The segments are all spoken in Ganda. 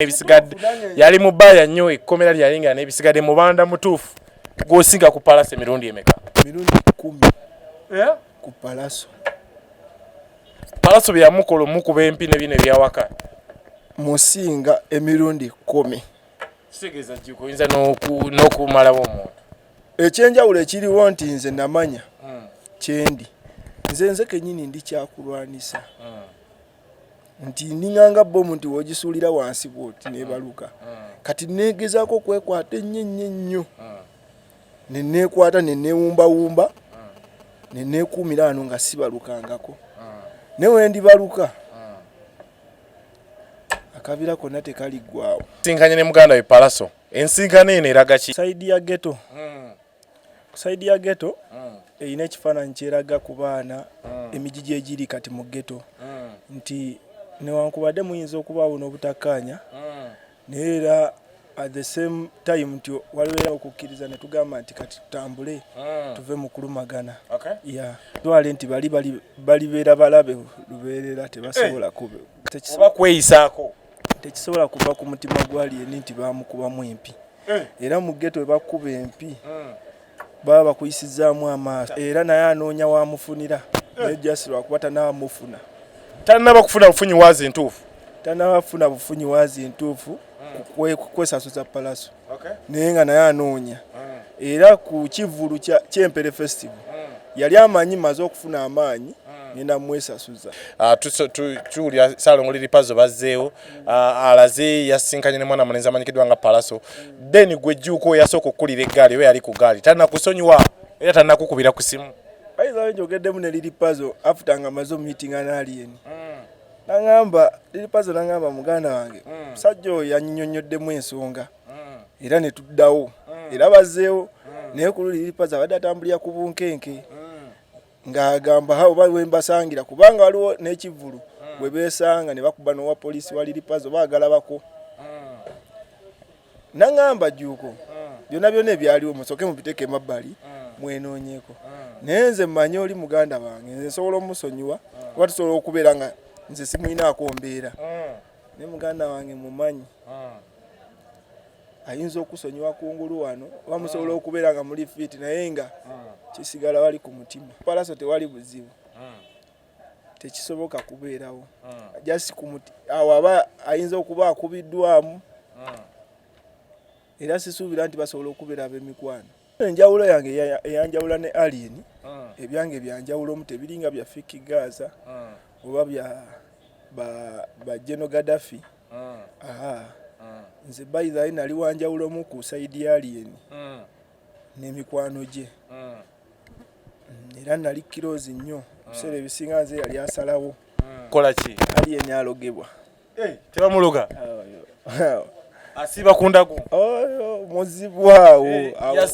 Ebisigadde yali mu bbaaya nnyo, ekkomera lyalinga n'ebisigadde. Mubanda mutuufu, gw'osinga ku Palaso emirundi emeka? Mirundi 10 ku Palaso. Palaso bye yamukola, omukuba empi ne bino ebyawaka. Musinga emirundi 10. Kitegeeza jjuko oyinza n'okumalawo omuntu. Ekyenjawulo ekiriwo nti nze namanya kyendi, nze kenyini ndi kyakulwanisa, nti ninganga bomu nti wogisuulira wansi bwoti nebaluka. Kati negezaako okwekwata ennyo ennyo ennyo, neneekwata, nenewumbawumba, neneekuumira wano nga sibalukangako. Naye wendibaluka, akabira konna tekaliggwawo. Sinkanye ne muganda we Palaso, ensinkano eno eraga ki? Side ya ghetto, ku side ya ghetto erina ekifaananyi kyeraga ku baana emigigi egiri kati mu ghetto, nti newankubadde muyinza okubaawo n'obutakkaanya, naye era at the same time nti waliwo era okukkiriza ne tugamba nti kati tutambule tuve mu kulumagana. Ya, twale nti bali balibeera balabe lubeerera, tebasobola kube oba kweyisaako. Tekisobola kuva ku mutima gwa Alien nti bamukubamu empi. Era mu ghetto we bakuba empi, baba bakuyisizaamu amaaso, era naye anoonya wamufunira, naye just lwakuba tanabamufuna. Tannaba kufuna bufunyi waazi ntuufu. Tanabafuna bufunyi waazi ntuufu kwesasuza Palaso, naye nga naye anoonya. Era ku kivvulu ky'Empere Festival yali amanyi maze okufuna amaanyi, ngenda mwesasuza. Ah, tuwulira Saalongo Lil Pazo bazzeewo. Ah, alaze yasinkanye ne mwana mulenzi amanyikiddwa nga Palaso. Then gwe jjuuko yasooka okukulira eggaali oba yali ku gaali, tannakusonyiwa era tannakukubira ku simu? Bayinza njogeddemu ne Lil Pazo after nga maze omumeetinga n'Alien. Naŋŋamba Lil Pazo, naŋŋamba, "Muganda wange, musajja oyo yanyinyonnyoddemu ensonga." Era ne tuddawo, era bazzeewo, naye ku luli Lil Pazo abadde atambulira ku bunkenke, ng'agamba ha oba wembasangira, kubanga waliwo n'ekivvulu bwe beesanga ne bakuba n'owa poliisi wa Lil Pazo baagalabako. Naŋŋamba, "Jjuuko, byonna byonna ebyaliwo musooke mubiteeke emabbali, mwenoonyeeko." Naye nze mmanyi oli muganda wange, nze nsobola omusonyiwa, kuba tusobola okubeera nga nze simuyinaako mbeera, naye muganda wange mumanyi, ayinza okusonyiwa kungulu wano oba musobola okubeera nga muli fit, naye nga kisigala wali ku mutima. Palaso tewali buzibu, tekisoboka kubeerawo, just ku muti awo aba ayinza okuba akubiddwamu, era sisuubira nti basobola okubeera ab'emikwano. Enjawulo yange eyanjawula ne Alien, ebyange byanjawulomu, tebiringa bya Fik Gaza oba bya ba Geno Gaddafi. Aha, nze by the way nali wanjawulomu ku side ya Alien n'emikwano gye. Era nali close nnyo, ebiseera ebisinga nze yali asalawo. Kola ki? Alien alogebwa. Tebamuloga, asiiba ku ndagu. Oyo muzibu awo awo.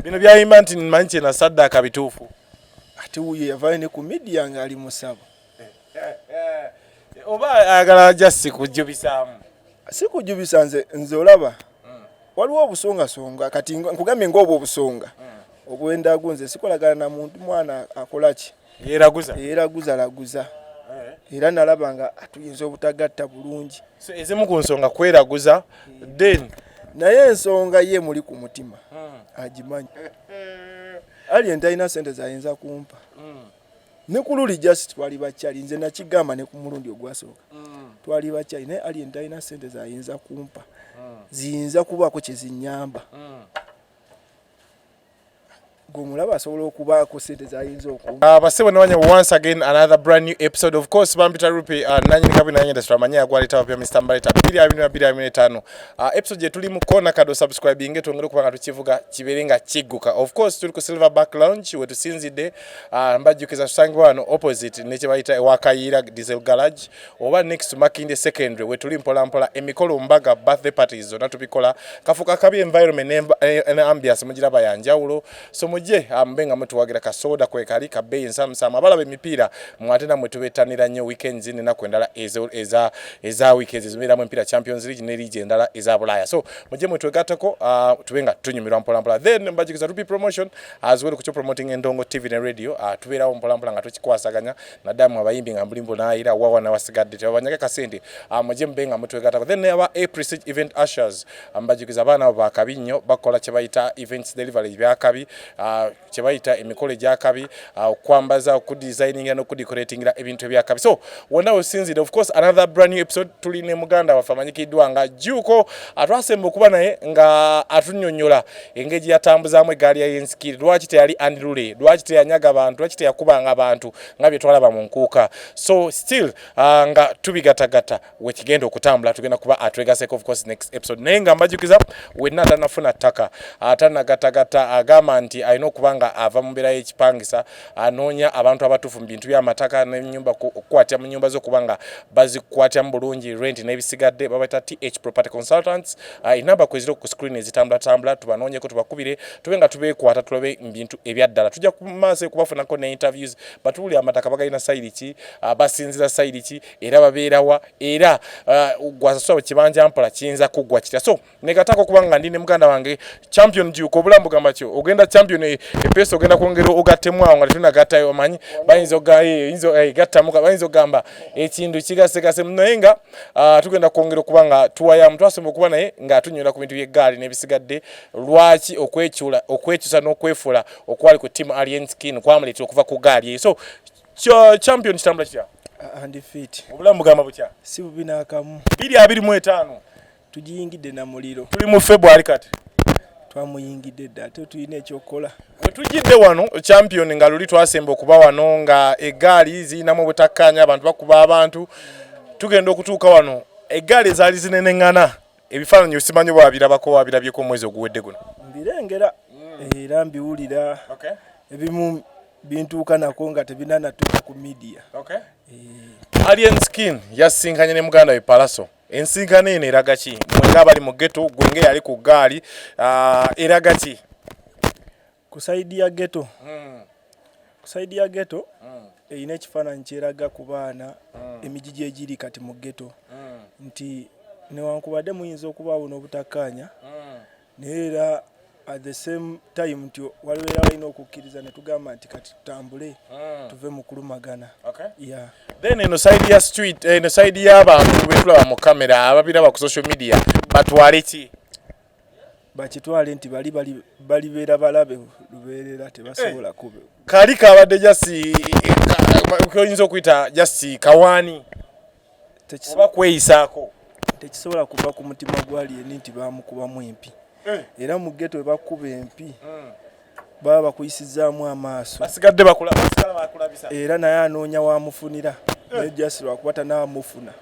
Bino byayimba nti manyi kye nasaddaaka bituufu. Ate wuyo yavayo ne ku media ng'ali musabo. Oba ayagala just kujubisaamu? Si kujubisa, nze olaba waliwo obusongasonga. Kati nkugambye ng'obwo obusonga obwendagu, nze sikolagana na muntu mwana akola ki? Yeeraguza. Yeeraguza laguza, era nalaba nga tuyinza obutagatta bulungi. So ezimu ku nsonga kweraguza then. Naye ensonga ye muli ku mutima agimanyi. Alien talina sente zayinza kumpa. Ne ku luli just twali bakyali, nze nakigamba ne ku mulundi ogwasooka twali bakyali, naye Alien talina sente zayinza kumpa ziyinza kubaako kyezinyamba. Gwe omulaba asobola okubaako sente zayinza okumpa? Basebo ne banyabo, once again another brand new episode. Of course bampita Rupi, nanyini kabi nanyini industry, amanyi agwaleta bapya Mr. Mbaleta 2025. Episode gye tuli mu kona kado subscribing, twongere okuba nga tukivuga kibeere nga kigguka. Of course tuli ku Silverback Lounge we tusinzidde. Mbajjukiza tusangibwa wano opposite ne kye bayita ewa Kayiira Diesel Garage oba next to Makindye Secondary we tuli. Mpola mpola emikolo, mbaga, birthday parties zonna tubikola. Kafuka kabi environment ne ambiance mugiraba ya njawulo, so mujje. Mujje mube nga mutuwagira. Kasoda kwekali kabbeeyi ensamusamu. Abalaba emipiira mwate nammwe tubettanira nnyo weekends n'ennaku endala eza weekends ezibeeramu emipiira, Champions League ne league endala eza Bulaaya. So mujje mwetwegatteko, tube nga tunyumirwa mpolampola. Then mbajukiza Rupi Promotion as well ku promoting Endongo TV ne radio. Tubeerawo mpolampola nga tukikwasaganya, naddala mu abayimbi nga muli mbunaayira wawa nawasigadde tebabanyage kasente. Mujje mube nga mutwegattako. Then aba A Prestige Event Ushers, mbajukiza abaana abo bakabi nnyo, bakola kye bayita events delivery byakabi, kye bayita emikolo egyakabi, okwambaza, okudesigningira n'okudecoratingira ebintu ebyakabi. So wonna wesinzire, of course, another brand new episode. Tuli ne muganda waffe amanyikiddwa nga Juuko. Atwasemba okuba naye nga atunnyonnyola engeri gye yatambuzaamu eggaali ya yensikiri, lwaki teyali unruly, lwaki teyanyaga abantu, lwaki teyakubanga abantu nga bye twalaba mu nkuuka. So still nga tubigatagata wekigenda okutambula, tugenda kuba atwegaseko, of course, next episode. Naye nga mbajukiza, wenna atanafuna ttaka, atannagatagata, agamba nti alina okuba nga ava mu mbeera y'ekipangisa, anoonya abantu abatuufu mu bintu by'amataka n'ennyumba, okukwatira mu nyumba z'okuba nga bazikwatiramu bulungi rent n'ebisigadde, babaita TH Property Consultants. Enamba kweziri ku screen ezitambulatambula, tubanoonyeko, tubakubire, tube nga tubeekwata, tulabe mu bintu ebyaddala. Tujja ku maaso okubafunako ne interviews, batuwulire amataka bagalina side ki, basinzira side ki, era babeerawa, era gwasasula kibanja mpola kiyinza kuggwa kitya. So negatako okuba nga ndi ne muganda wange Champion Juuko. Obulamu bugamba ki? Ogenda champion epeesa, ogenda kwongera ogattemu awo nga tetunagattayo. Omanyi bayinza gattamu, bayinza okugamba ekintu kigasegase, naye nga tugenda kwongera okuba nga tuwayamu. Twasoma okuba naye nga tunywera ku bintu by'eggaali n'ebisigadde, lwaki okwekyula, okwekyusa n'okwefuula okwali ku team Alien Skin kwamuleetera okuva ku ggaali eyo. So champion, kitambula kitya? And fit. Obulamu bugamba butya? Si bubi n'akamu. 2025. Tugiyingidde na muliro. Tuli mu February kati. Twamuyingidde dda, ate tulina ekyokukola. We tujjidde wano, champion, nga luli twasemba okuba wano nga eggaali ziyinamu obutakkaanya, abantu bakuba abantu. Tugenda okutuuka wano, eggaali ezaali zineneŋŋana, ebifaananyi osimanyi oba wabirabako, wabirabyeko omwezi oguwedde guno? Mbirengera era mbiwulira. Ebimu bintuuka nako nga tebinanatuuka ku media. Alien Skin yasinkanye ne muganda we Palaso. Ensinkano eno eraga ki? Mwenga abali mu ghetto, gwe nga yali ku ggaali, eraga ki? Ku side ya ghetto, ku side ya ghetto erina ekifaananyi kyeraga ku baana emigigi egiri kati mu ghetto, nti newankubadde muyinza okubaawo n'obutakkaanya, naye era at the same time nti waliwo era balina okukkiriza ne tugamba nti kati tutambule tuve mu kulumagana. Yeah. Then eno side ya street, eno side y'abantu betulaba mu kamera, ababiraba ku social media, batwale ki? Bakitwale nti bali balibeera balabe lubeerera, tebasobola kube. Kali kabadde just oyinza okuyita just kawaani oba kweyisaako? Tekisobola kuva ku mutima gwa Alien nti bamukubamu empi. Era mu ghetto we bakuba empi, baba bakuyisizaamu amaaso. Basigadde basigala bakulabisa. Era naye anoonya wamufunira, naye just lwakuba tanamufuna.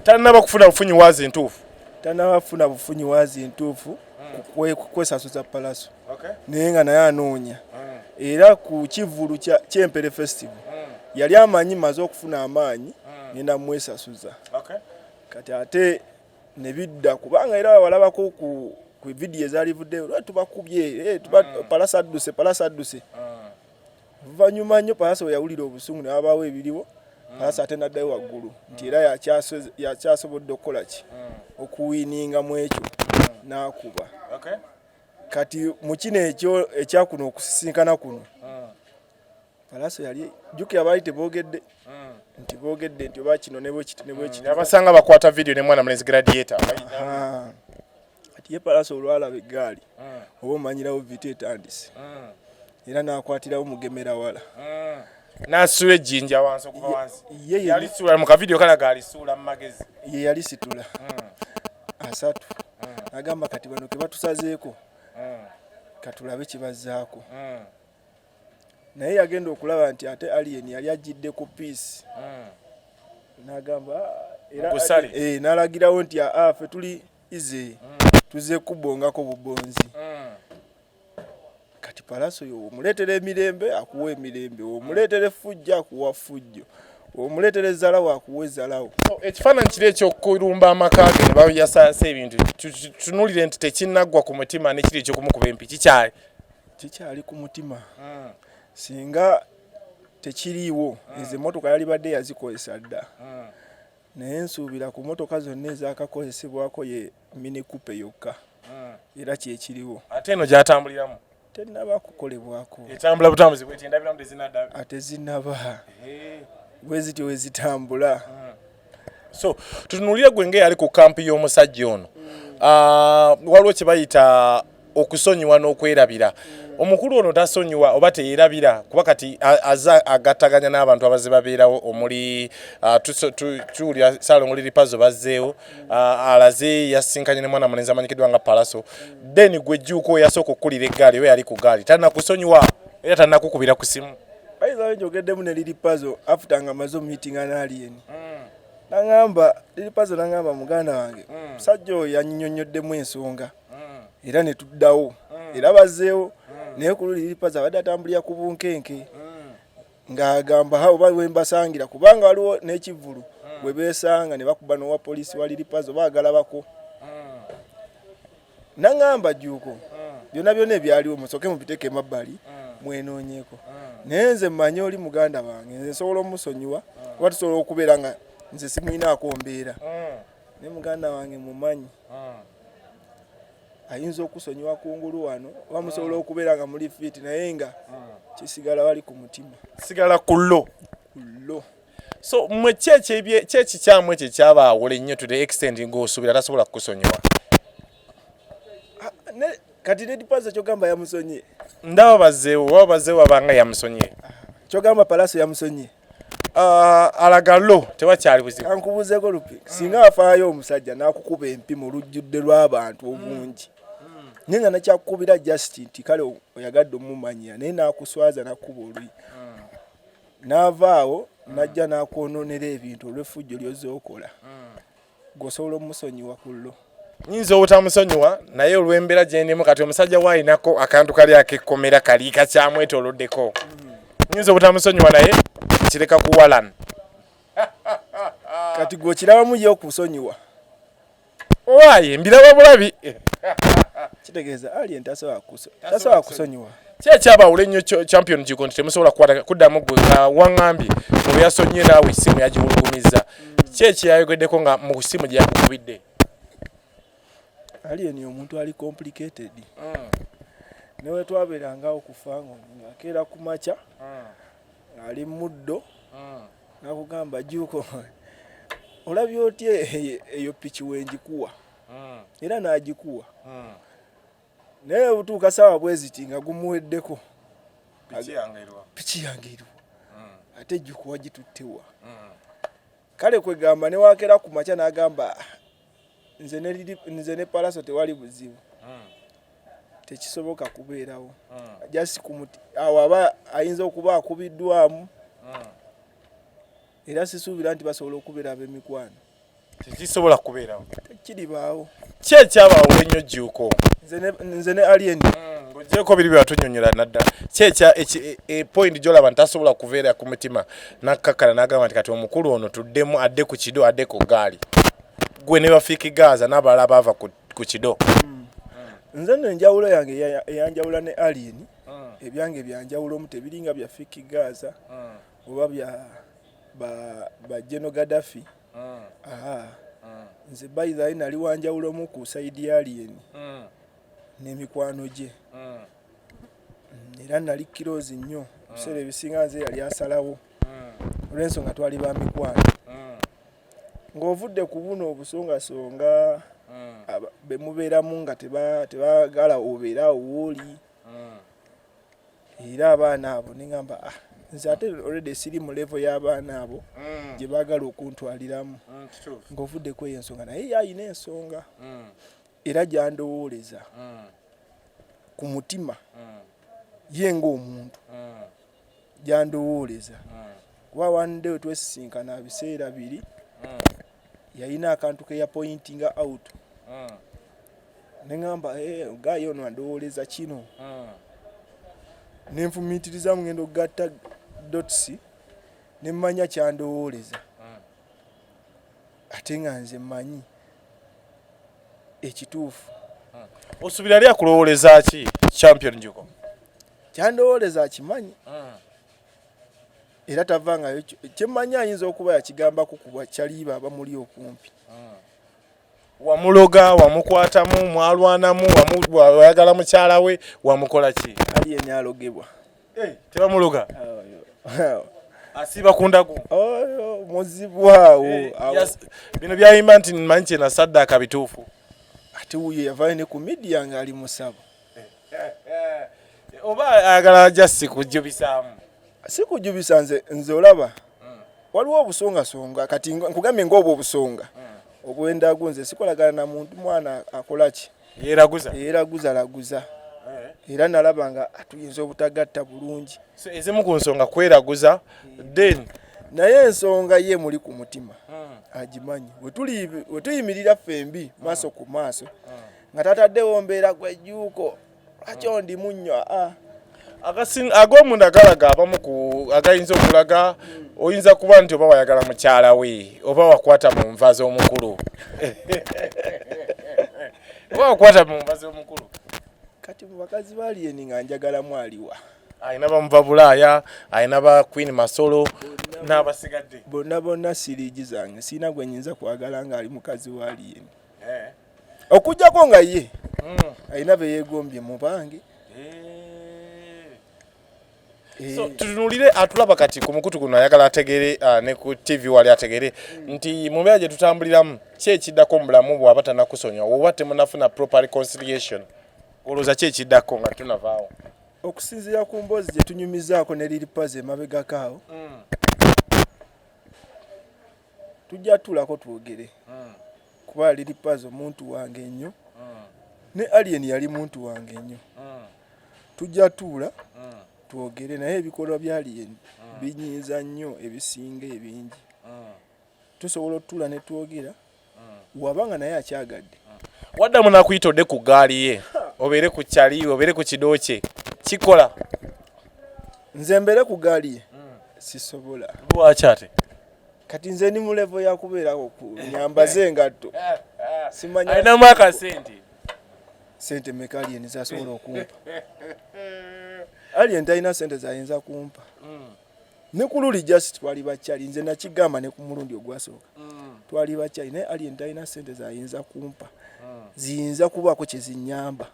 Tannaba kufuna bufunyi waazi ntuufu. Tanabafuna bufunyi waazi ntuufu kwesasuza Palaso, naye nga naye anoonya. Era ku kivvulu ky'Empere Festival yali amanyi maze okufuna amaanyi, ngenda mwesasuza. Kati ate ne bidda, kubanga era walabako ku vidiyo ezalivuddeyo, "Lwaki tubakubye? Palaso adduse, Palaso adduse." Oluvannyuma nnyo Palaso we yawulira obusungu ne wabaawo ebiriwo, Palaso ate n'addayo waggulu nti era yakyasobodde okukola ki, okuwiininga mu ekyo n'akuba. Kati mu kino ekyo ekyakuno okusisinkana kuno, Palaso yali jjukira baali teboogedde nti boogedde nti oba kino ne bwekiti ne bwekiti. Abasanga bakwata vidiyo ne mwana mulenzi Gladiator. Aha. Kati ye Palaso olwalaba eggaali, oba omanyirawo vita etandise, era n'akwatirawo mugemera wala. N'asuula ejjinja wansi okuva wansi. Ye yalisuula mu kavidiyo kalaga alisuula mu magezi. Ye yalisitula asatu, agamba kati bano ke batusazeeko, katulabe kibazzaako. Naye yagenda okulaba nti ate Alien yali ajjidde ku peace, n'agamba "Ah," era Gusale. N'alagirawo nti aa, ffe tuli ize tuzze kubongako bubonzi. Kati Palaso yo omuleetera emirembe akuwa emirembe, omuleetera effujjo akuwa ffujjo, omuleetera ezzalawo akuwa ezzalawo. So, ekifaananyi kiri ekyokulumba amaka ge ne bayasaasa ebintu, tunuulire nti tekinnaggwa ku mutima, nekiri ekyokumukuba empi kikyali. Kikyali ku mutima. Singa tekiriiwo, ezo emmotoka yalibadde yazikozesa dda. Naye nsuubira ku mmotoka zonna ezakakozesebwako ye Mini Coupe yokka, era kyekiriwo. Ate eno gyatambuliramu? Tennaba kukolebwako. Etambula butambuzi bweti, endabiramu tezinadda? Ate zinaba bwe zityo we zitambula. So tutunuulire gwe ng'eyali ku camp y'omusajja ono. Ah, waliwo kye bayita okusonyiwa n'okwerabira. Omukulu ono tasonyiwa oba teyerabira, kuba kati aza agattaganya n'abantu abaze babeerawo omuli tuwulira Saalongo Lil Pazo bazzeewo, alaze yasinkanye ne mwana mulenzi amanyikiddwa nga Palaso. Then gwe Jjuuko yasooka okukulira eggaali oba yali ku gaali, tannakusonyiwa era tannakukubira ku simu? Bayinza njogeddemu ne Lil Pazo after nga maze omumeetinga n'Alien. Naŋŋamba Lil Pazo, naŋŋamba, "Muganda wange, musajja oyo yannyonnyoddemu ensonga era ne tuddawo era bazzeewo." Naye ku luli Lil Pazo abadde atambulira ku bunkenke ng'agamba, "Ha, oba wembasangira," kubanga waliwo n'ekivvulu bwe beesanga ne bakuba n'owa poliisi wa Lil Pazo baagala bako. Naŋŋamba, "Jjuuko, byonna byonna ebyaliwo musooke mubiteeke emabbali, mwenoonyeeko." Naye nze mmanyi oli muganda wange, nze nsobola omusonyiwa oba tusobola okubeera nga nze simuyinaako mbeera, naye muganda wange mumanyi, ayinza okusonyiwa kungulu wano oba musobola okubeera nga muli fit, naye nga kisigala wali ku mutima. Sigala ku lo. Kullo. So mmwe ki ekikyamu ekyo ekyabaawula ennyo to the extent ng'osuubira tasobola kukusonyiwa? Ah, kati ne Pazo kyogamba yamusonye? Ndaba bazzeewo, oba bazzeewo abanga yamusonyiye. Kyogamba Palaso yamusonye? Ah, alaga lo tewakyali buzibu. Kankubuuzeeko lupi, singa wafaayo omusajja n'akukuba empi mu lujjudde lw'abantu obungi, naye nga nakyakukubira just nti kale oyagadde omumanyira, naye n'akuswaza n'akukuba oluyi, n'avaawo n'ajja n'akwonoonera ebintu olw'effujjo ly'ozze okola, gweosobola omusonyiwa ku llo? Nyinza obutamusonyiwa, naye olw'embeera gye ndimu kati, omusajja waalinako akantu kali ak'ekkomera kali kakyamwetooloddeko, nyinza obutamusonyiwa, naye kireka kuwalan. Kati gwe okirabamu ye okusonyiwa? Owaaye, mbiraba bulabi. Kitegeeza Alien tasobola kusonyiwa. Ki ekyabawula ennyo, Champion Jjuuko, nti temusobola kukwata kuddamu? Gwe nga waŋŋambye mu byasonyiye, naawe essimu yagiwulugumizza, ki ekyeyayogeddeko nga mu simu gye yakukubidde? Alien omuntu ali complicated. Ne twabeerangawo kufango ng'akeera ku makya ng'ali muddo nakugamba, "Jjuuko, olabye otya eyo piki wenjikuwa?" Era n'agikuwa, naye butuuka saawa bwe ziti nga gumuweddeko, "Piki yange eriwa? Ate Jjuuko wagituttewa?" Kale kwegamba newakera ku makya n'agamba, "Ah, nze ne Palaso tewali buzibu." Tekisoboka kubeerawo. Just kumuti awo aba ayinza okuba akubiddwamu, era sisuubira nti basobola okubeera ab'emikwano. Tekisobola kubeerawo. Tekiribaawo. Ki ekyabawula ennyo, Jjuuko? Nze ne Alien? Ng'ogyeko biri byewatunyonyola naddala, ki ekya point gyolaba nti tasobola kubeera ku mutima nakkakkana n'agamba nti kati omukulu ono tuddemu adde ku kido, adde ku ggaali, gwe ne bafiiki Gaza n'abalala baava ku kido? Nze nno enjawulo yange eyanjawula ne Alien, ebyange byanjawulomu, tebiringa bya Fiki Gaza oba bya ba Geno Gaddafi. Aha, nze by the way nali wanjawulomu ku side ya Alien n'emikwano gye. Era nali close nnyo, ebiseera ebisinga nze yali asalawo olw'ensonga twali ba mikwano. Ng'ovudde ku buno obusongasonga be mubeeramu nga tebaagala obeere awo wooli, era abaana abo neŋamba, "Ah, nze ate already siri mu level y'abaana abo gye baagala okuntwaliramu." Ng'ovudde ku eyo ensonga, naye ye ayina ensonga era gyandowooleza ku mutima ye ng'omuntu gyandowooleza, kuba one day twesisinkana biseera biri yalina akantu ke yapointinga out, neŋŋamba, "Guy ono andowooleza kino." Nenfumiitiriza, mugenda okugatta dots nemmanya kyandowooleza, ate nga nze mmanyi ekituufu. Osuubira ali akulowooleza ki, Champion Jjuuko? Kyandowooleza akimanyi. Era tavangayo, kyemmanyi ayinza okuba yakigambako ku bakyaliiba abamuli okumpi. Wamuloga, wamukwatamu, mwalwanamu, wayagala mukyala we, wamukola ki? Alien alogebwa? Tebamuloga, asiiba ku ndagu. Oyo muzibu awo. Bino byayimba nti manyi kye nasaddaaka bituufu. Ate wuyo yavayo ne ku media ng'ali musabo. Oba ayagala just kujubisaamu? Si kujubisa, nze olaba waliwo obusongasonga. Kati nkugambye ng'obwo obusonga obwendagu, nze sikolagana na muntu mwana akola ki? Yeeraguza. Yeeraguza laguza, era nalaba nga tuyinza obutagatta bulungi. So ezimu ku nsonga kweraguza then? Naye ensonga ye muli ku mutima agimanyi. We tuyimirira ffembi maaso ku maaso nga tataddewo mbeera gwejjuuko, lwaki ondimu nnyo? Aa. Ag'omunda galaga abamu ku agayinza okulaga, oyinza kuba nti oba wayagala mukyala we, oba wakwata mu nva z'omukulu, oba wakwata mu nva z'omukulu. Kati mu bakazi ba Alien nga njagalamu aliwa? Alina bamuva Bulaaya, alina ba Queen Masolo n'abasigadde. Bonna bonna siriigi zange, sirina gwe nyinza kwagala ng'ali mukazi wa Alien, okugjako nga ye alina be yeegombye mu bange. So tutunulire atulaba kati ku mukutu guno, ayagala ategere, ne ku TV wali ategere nti mu mbeera gye tutambuliramu, ki ekiddako mu bulamu bw'aba tanakusonyiwa oba temunafuna proper reconciliation? Olowooza ki ekiddako nga tunavaawo? Okusinziira ku mboozi gye tunyumizaako ne Lil Pazo emabegako awo, tujja tuulako twogere, kuba Lil Pazo muntu wange nnyo, ne Alien yali muntu wange nnyo. Tujja tuula twogere, naye ebikolwa bya Alien binyiiza nnyo ebisinga ebingi. Tusobola otutuula ne twogera wabanga naye akyagadde. Waddamu nakuyita odde ku ggaali ye, obeere ku kyali, obeere ku kido kye, kikola? Nze mbeere ku gaali ye? Sisobola. Lwaki ate? Kati nze ndi mu level yakubeerako ku nyambaze engatto, simanya. Alinamu akasente. Sente meka Alien zasobola okumpa? Alien talina sente zayinza kumpa. Ne ku luli just twali bakyali, nze nakigamba ne ku mulundi ogwasooka, twali bakyali, naye Alien talina sente zayinza kumpa ziyinza kubaako kyezinyamba.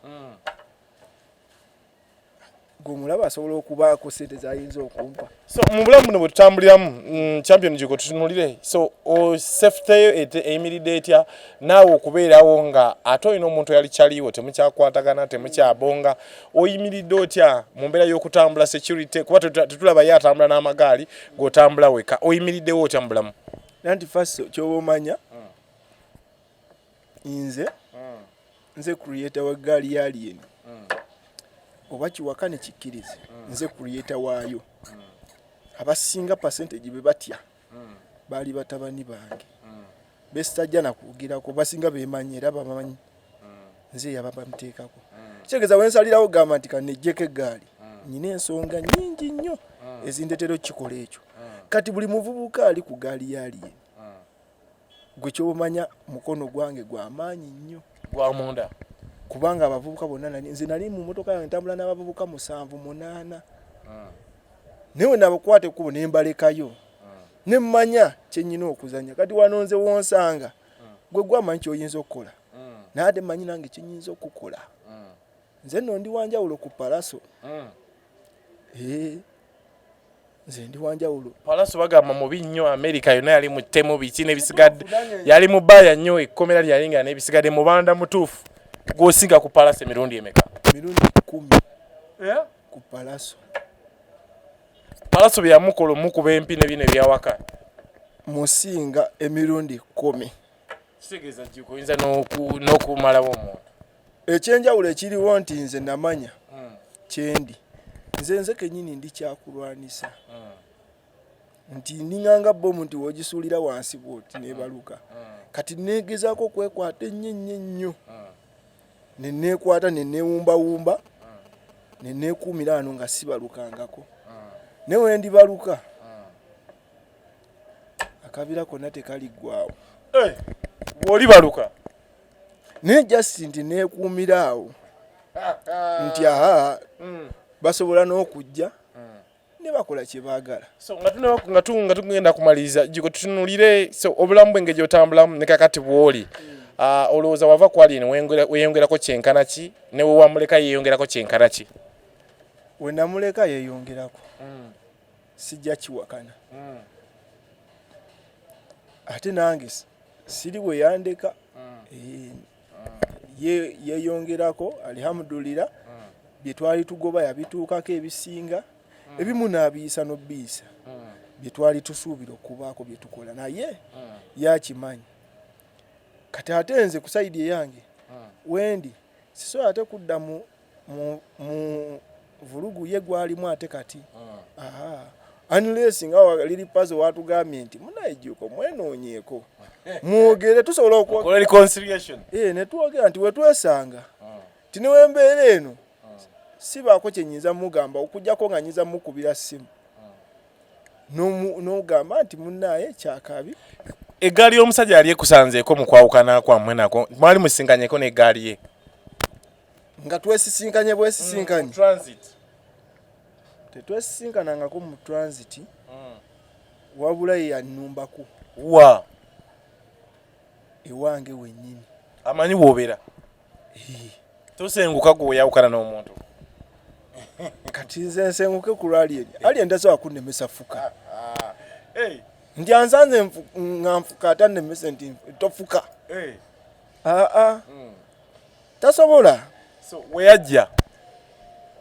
Gwe omulaba asobola okubaako sente zayinza okumpa? So mu bulamu buno bwe tutambuliramu, Champion Jjuuko, tutunulire, so safety yo eyimiridde etya naawe okubeerawo nga ate olina omuntu eyali kyaliwo, temukyakwatagana, temukyabonga? Oyimiridde otya mu mbeera y'okutambula, security, kuba tetulaba ye atambula n'amagaali, g'otambula weka? Oyimiriddewo otya mu bulamu? Nanti first kyoba omanya, nze creator wa gaali ya Alien, oba kiwaka ne kikkirize, nze creator waayo. Abasinga percentage be batya baali batabani bange besitajja nakwogerako, basinga bemanyi era bamanyi nze yaba bamuteekako. Kitegeeza wensalirawo gamba nti kanejjeko eggaali, nyina ensonga nyingi nnyo ezindetera okukikola ekyo. Kati buli muvubuka ali ku gaali ya Alien, gwe kyobamanya mukono gwange gwamaanyi nnyo. Gwa munda. Kubanga abavubuka bonna nze nali mu motoka yange ntambula n'abavubuka musanvu, munaana, naye we nabakwata ekkubo ne mbalekayo ne mmanya kye nnyina okuzanya. Kati wano nze wonsanga, gwe gwamanyi kyoyinza okukola, naye ate manyi nange kyenyinza okukola. Nze nno ndi wanjawulo ku Palaso. Nze ndi wanjawulo. Palaso bagamba mubi nnyo, Amerika yonna yali mu ttemu, biki n'ebisigadde, yali mu bbaaya nnyo, ekkomera lyali nga n'ebisigadde. Mubanda mutuufu, gw'osinga ku Palaso emirundi emeka? Mirundi 10 ku Palaso. Palaso bye yamukola, omukuba empi ne bino ebyawaka. Musinga emirundi 10. Kitegeeza Jjuuko oyinza n'okumalawo omuntu. Ekyenjawulo ekiriwo nti nze namanya kyendi, nze kenyini ndi kyakulwanisa, nti ninganga bomu nti wogisuulira wansi bwoti nebaluka. Kati negezaako okwekwata ennyo ennyo ennyo, neneekwata, nenewumbawumba, neneekuumira wano nga sibalukangako, naye wendibaluka akabira konna tekaliggwawo. Bw'oli baluka? Naye just nti neekuumira awo nti aha. Basobola n'okujja ne bakola kye baagala. So nga tugenda kumaliriza, Jjuuko, tutunulire so obulamu bwengeri gyotambulamu ne kakati bw'oli. Olowooza wava ku Alien weeyongerako kyenkana ki, ne we wamuleka yeeyongerako kyenkana ki? We namuleka yeeyongerako, sijja kiwakana. Ate nange siri we yandeka. Ye yeeyongerako, alhamdulillah. Bye twali tugoba yabituukako ebisinga, ebimu n'abiyisa n'obiyisa bye twali tusuubira okubaako bye tukola, naye yakimanyi. Kati ate nze ku side eyange wendi sisobola ate kudda mu vulugu ye gwalimu ate kati. Aha, unless nga Lil Pazo watugambye nti munaye Jjuuko mwenoonyeeko mwogere, tusobola okola reconciliation. Eh, ne twogera nti wetwesanga ti newembeera eno sibaako kyenyinza mugamba okugjako nga nyinza mukubira simu n'ogamba nti munaaye kyakabi. Eggaali y'omusajja yali ekusanzeeko mu kwawukana kwammwe nako? Mwali musinkanyeko n'eggaali ye? Nga twesisinkanye bwesisinkanye? Transit. Tetwesisinkanangako mu transit, wabula ye yannumbako. Wa? Ewange wennyini. Amanyi woobera? Tosenguka gwe weyawukana n'omuntu? Kati nze nsenguke ku lwa Alien? Alien tasobola kunnemesa fuka nti ansanze nga nfuka ate annemese nti tofuka. Aa, tasobola. So weyajja?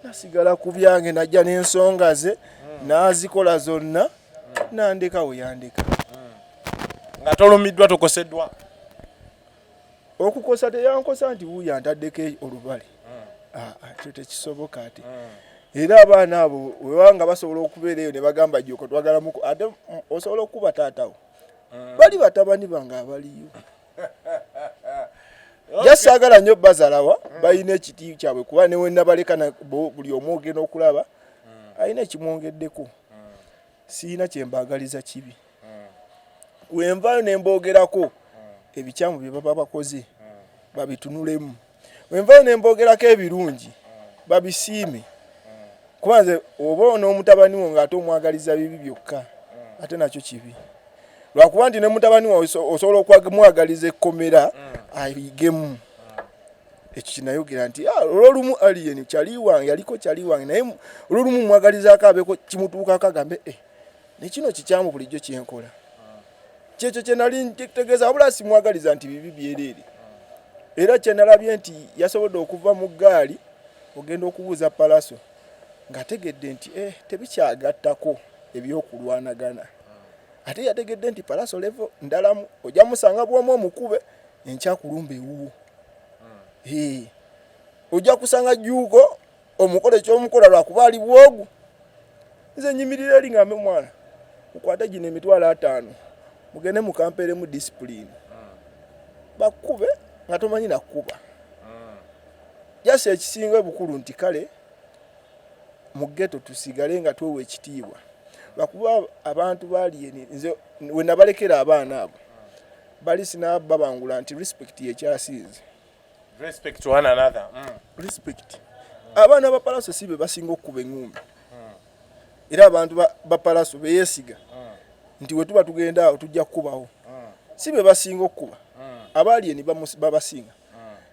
Nasigala ku byange, najja n'ensonga ze n'azikola zonna, nandeka we yandeka. Nga tolumiddwa, tokoseddwa? Okukosa teyankosa nti wuuyo antaddeko olubale. Ah, ah, ekyo tekisoboka. Ate era abaana abo webanga basobola okubeera eyo ne bagamba Jjuuko twagalamuku, ate osobola okuba taatawo, bali batabani bange abaliyo. Jasaagala nnyo bazalawa, balina ekiti kyabwe, kuba newenabaleka buli omu ogenda okulaba alina ekimwongeddeko. Siina kyembaagaliza kibi. Wenvaayo ne mboogerako ebikyamu bye baba bakoze, babitunulemu. Wenvaayo ne mboogerako ebirungi, babisiime. Kuba nze oba n'omutabani wo ng'ate omwagaliza bibi byokka, ate nakyo kibi, lwakuba nti ne mutabani wo osobola okumwagaliza ekkomera ayigemu. Ekyo kinayogera nti, "Ah, olwolumu Alien kyali wange, yaliko kyali wange, naye olwolumu mwagalizaako abeeko kimutuukako agambe, eh, nekino kikyamu bulijjo kyenkola." Kyekyo kyenali ntegeeza, wabula simwagaliza nti bibi byereere. Era kyenalabye nti yasobodde okuva mu ggaali ogenda okubuuza Palaso ng'ategedde nti eh, tebikyagattako ebyokulwanagana. Ate yategedde nti Palaso level ndalamu, ojja musanga bwomu omukube enkyakulumba ewuwo. Eh, ojja kusanga Jjuuko omukola ekyomukola lwakuba ali bwogu. Nze nyimirira eri ngambe, mwana mukwate gino 50,000, mugende mukampeeremu discipline, bakube nga tomanyi nakuba. Jasi ekisinga obukulu nti kale mu ghetto tusigale nga twewa ekitiibwa, lwakuba abantu bali nze we nabalekera abaana abo bali sinababangula nti respect yekyasinze. Respect one another. Respect. Abaana ba Palaso si be basinga okukuba eŋŋumbi, era abantu ba Palaso beeyesiga nti we tuba tugenda awo tujja kukubawo. Si be basinga okukuba, abaaliyeni babasinga,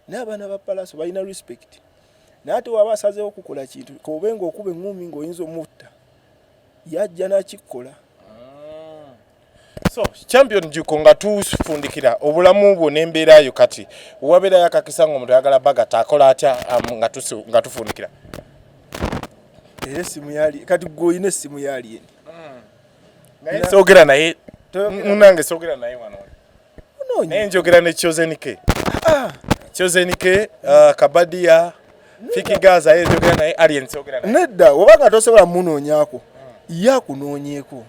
naye abaana ba Palaso balina respect. Naye ate waba asazeewo okukola kintu kobe ngaokuba eŋŋumi ng'oyinza omutta, yajja nakikola. So Champion Juko, nga tufundikira obulamu bwo n'embeerayo kati, wabeerayo akakisa nga omuntu ayagala bagata, akola atya? Nga tufundikira. Era essimu yali kati gwe olina essimu yali eni? Naye soogera naye, munange, soogera naye wano, naye njogera ne Chosen K. Chosen K, Kabadia, Fiki Gaza, ye njogera naye. Alien soogera naye. Nedda, obanga tosobola munoonyaako, ye akunoonyeeko.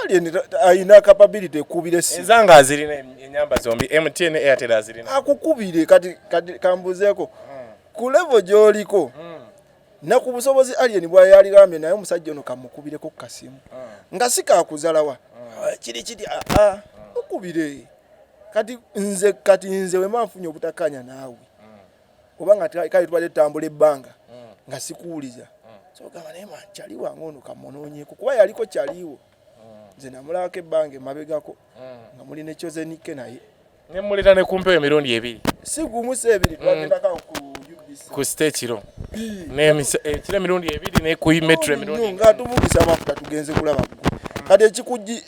Alien alina capability ekubira essimu. Ezange azirina, enyamba zombi, MTN, Airtel azirina. Akukubire. Kati kambuzeeko ku level gy'oliko naku busobozi Alien bwayaligambye, naye omusajja ono kamukubireko ku kasimu nga si kakuzalawa kiri kiri, aa, mukubire. Kati nze wemba nfunye obutakkaanya naawe, oba nga kale tubadde tutambula ebbanga nga sikuwuliza. So gamba naye man, kyali wange ono kamunoonyeeko, kuba yaliko kyaliwo. Nze namulabako ebbanga emabegako nga muli ne Chozenike, naye Nemuleta ne kumpewo emirundi ebiri. Si gumu, si ebiri, twagendako ku UBC. Ku site ekiro, ekiro emirundi ebiri, ne ku Metro emirundi Nnyo, nga tuvugisa amafuta tugenze kulaba ggwe. Kati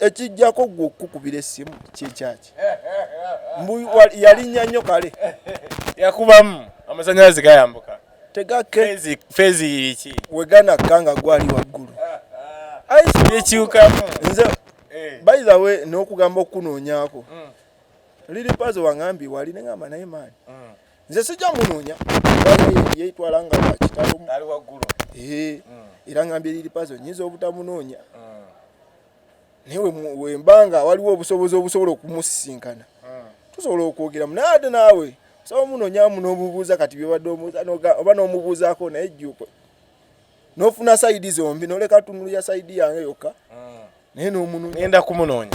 ekijjako gwe okukubira essimu kyekyaki? Mbu yalinnya nnyo kale. Yakubamu amasanyalaze gayambuka. Tegakke. Feezi ki? Weganakka nga gwali waggulu. Ekyukamu. Nze by the way, n'okugamba okunoonyaako Lil Pazo, waŋambye wali, neŋamba naye maani, nze sijja munoonya kubanga yeetwala nga wakitalo. Ali waggulu. Ee, era ngambye Lil Pazo nyinza obutamunoonya, naye wembanga waliwo obusobozi obusobola okumusisinkana, tusobola okwogeramu. Naye ate naawe osobola omunoonyamu n'omubuuza kati byobadde omubuuza, oba n'omubuuzaako, naye jjuuko n'ofuna side zombi, noleka tunulya side yange yokka, naye n'omunoonya. Ngenda kumunoonya.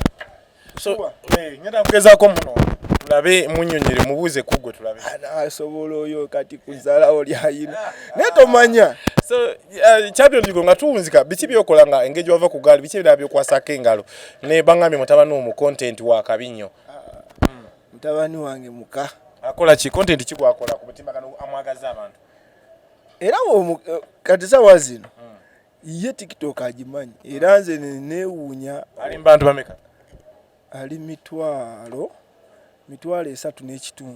So Kuba. Ngenda kugezaako munoonya, tulabe, munyonyere, mubuuze kuggwe, tulabe. Asobola oyo kati kuzalawo lyayina, naye tomanya. So Champion Juko, nga tuwunzika, biki byokola nga engeri wava ku gaali? Biki ebirala byokwasako engalo? Ne baŋŋambye mutabani wo mu content wa kabi nnyo. Mutabani wange muka. Akola ki? Content ki gwakola ku mutimbagano amwagaza abantu? Era kati sawa zino ye TikTok agimanyi, era nze neewuunya. Ali mu bantu bameka? Ali 350,000.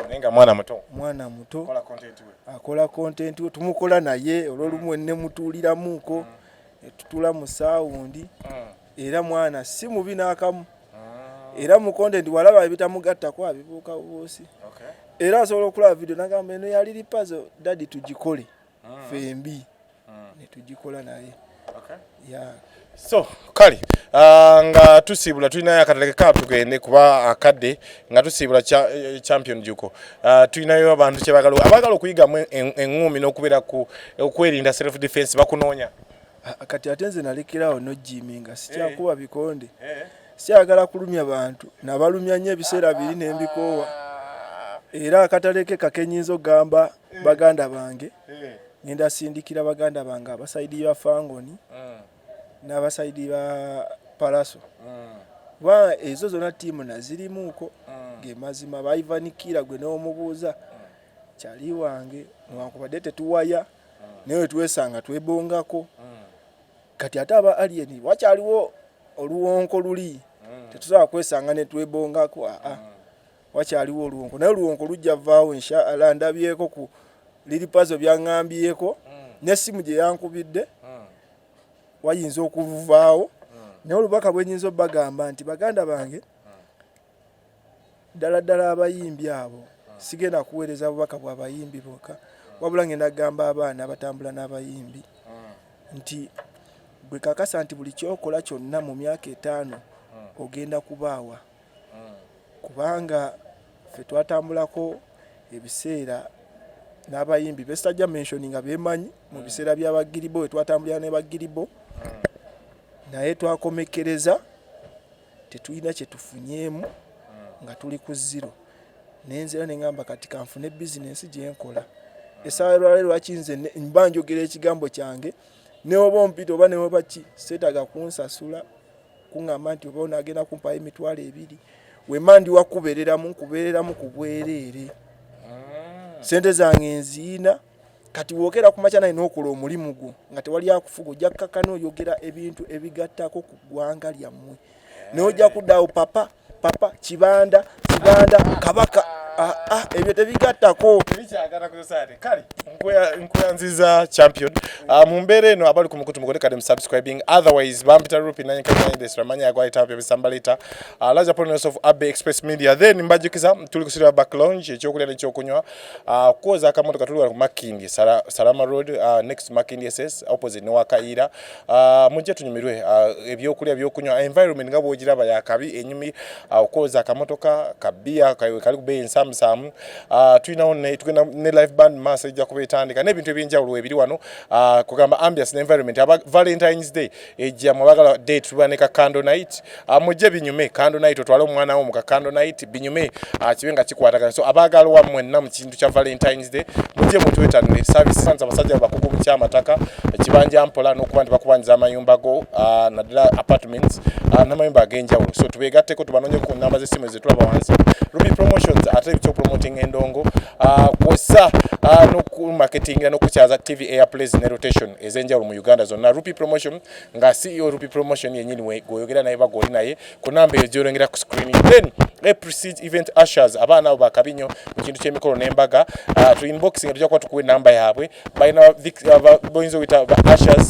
Naye nga mwana muto. Mwana muto. Kola content we. Akola content we, tumukola naye olwolumu nemutuuliramuuko, tutula mu sound. Era mwana si mubi n'akamu, era mu content walaba ebitamugattako abibuuka bubuusi. Era asobola okulaba video nagamba, "Eno ya Lil Pazo, daddy, tugikole fembi." Netugikola naye ya. So kale, nga tusiibula, tulinayo akatale ka tugende kuba akadde nga tusiibula. Champion Juko, tulinayo abantu kyebagala, abaagala okuyigamu eŋŋumi n'okubeera ku okwerinda, self defense, bakunoonya? Ah, kati ate nze nalekerawo nojiminga, sikyakuba bikonde, sikyagala kulumya bantu, nabalumya nnyo ebiseera biri nembikoowa. Era akatale ke kakenyinza okugamba baganda bange, ngenda sindikira baganda bange aba side ba Fangoni n'aba side ba Pallaso, kuba ezo zonna ttiimu nazirimuuko. Ge mazima, baivanikira gwe n'omubuuza kyali wange, newankubadde tetuwaya, naye wetwesanga twebongako. Kati ate aba Alien wakyaliwo oluwonko luli, tetusobola kwesanga ne twebongako. Aa, wakyaliwo oluwonko, naye oluwonko lujja vaawo inshallah. Ndabyeko ku Lil Pazo byaŋŋambyeko n'essimu gye yankubidde, wayinza okuvaawo. Naye olubaka bwe nyinza obbagamba nti, baganda bange, ddala ddala abayimbi abo, sigenda kuweereza bubaka bw'abayimbi bokka, wabula ngenda kugamba abaana abatambula n'abayimbi nti bwe kakasa nti buli kyokola kyonna mu myaka 5 ogenda kubaawa, kubanga ffe twatambulako ebiseera n'abayimbi besitajja mentioning nga bemanyi, mu biseera by'abagiribo we twatambulira ne bagiribo, naye twakomekereza tetulina kyetufunyeemu nga tuli ku zero. Nenzera neŋŋamba kati kanfune bizinensi gyenkola essaawa lwaleero. Lwaki nze mba njogera ekigambo kyange, neoba ompita oba neoba ki, seetaaga kunsasula kuŋŋamba nti oba onaagenda kumpayo 20,000. Wemba ndi wakubeereramu, nkubeereramu ku bwereere, sente zange nziina. Kati wookera ku makya naye n'okola omulimu gwo nga tewali akufuga, ojja kukakkana oyogera ebintu ebigattako ku ggwanga lyammwe, naye ojja kuddaawo papa papa kibanda kibanda kabaka. Ah, ah, ebyo tebigattako. Tebikyagala ku society. Kale nkuyanziza Champion. Mu mbeera eno, abali ku mukutu mukole kale musubscribing, otherwise bampita Rupi nanyekanyandesramanya agwayita bisambaleta, Large Apollos of Abbey Express Media. Then mbajukiza tuli ku Silver Back Lounge, ekyokulya n'ekyokunywa, kwoza akamotoka. Tuli wano ku Makindye Salama Road, next Makindye SS, opposite ne Wakaira. Mujje tunyumirwe ebyokulya, ebyokunywa, environment nga bwogiraba yakabi enyumi. Okwoza akamotoka kabiya kali ku beeyi ensaamusaamu. Tulinawo ne tugenda ne live band maaso ejja kubeera. kuba etandika n'ebintu ebyenjawulo ebiri wano. Kugamba ambiance ne environment aba Valentine's Day ejja, mwabagala date, tuba ne ka candle night. Mujje binyume, candle night, otwale omwana wo mu ka candle night, binyume, kibe nga kikwatagana. So abaagalwa mwenna mu kintu kya Valentine's Day, mujje mutwetanire service sans abasajja bakugu mu kyamataka, ekibanja mpola, n'okuba nti bakubanyiza amayumba go, naddala apartments, n'amayumba ag'enjawulo. So tubegatteko, tubanoonye ku namba z'essimu zetulaba wansi. Ruby Promotions, ate ekyopromoting endongo, kwossa n'okumarketingira n'okukyaza TV airplays ne rotation ez'enjawulo mu Uganda zonna. Ruby Promotion, nga CEO Ruby Promotion yennyini gweoyogera naye, bagoli naye ku namba eyo gyolengera ku screen. Then a Prestige Event Ushers, abaana abo bakabinyo mu kintu ky'emikolo n'embaga. Tu inboxing, tujja kuba tukuwa enamba yaabwe. Balina boyinza okuyita ba ushers.